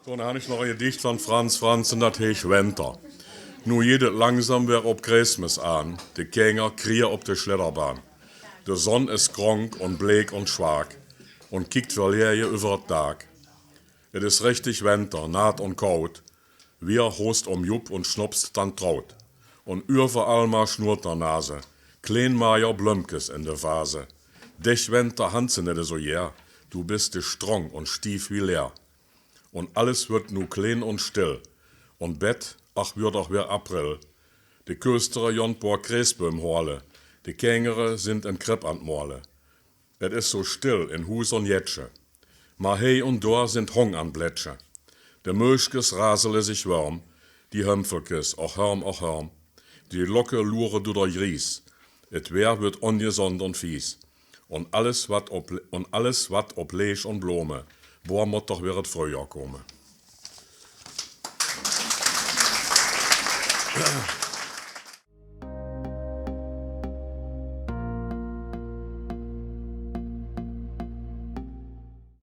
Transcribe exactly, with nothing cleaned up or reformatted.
Zoe, dan han ich noch e Gedicht van Frans Franzen, dat heescht Wenter. Noe jeit 't langzaam weer op Kresmes aan, de Kenger krieje op de Sledderbaan. De Sonn is kronk un bleek un schwaak un kiekt verleje üvver 't Daak. 't Is richtig Wenter, naat un kaud. Wier hoost om Jup un schnopst dan traud. Un üvverall mar Schnurternaze, kleen majer Blömkes in de Vaze. Dich, Wenter, han se nit esu jeer, du bis te strong un stief wie Leer. Un alles wurt noe kleen un still. Un bed, ach, wurt doch weer April. De Köstere jont boa Kresböm hole, de Kengere sind en Kripp an 't mole. 't Is su still in Huus un Jettche, mar hei un doa sind Hong an 't Blettche. De Mööskes rasele sich wörm, die Hömpfelkes, och hörm, och hörm. Die Locke lure du der Jries, 't Weer wurt unjesond un fies. Un alles wat op, un alles wat op leech un blome, boa mot doch weer 't Fröhjoa kome.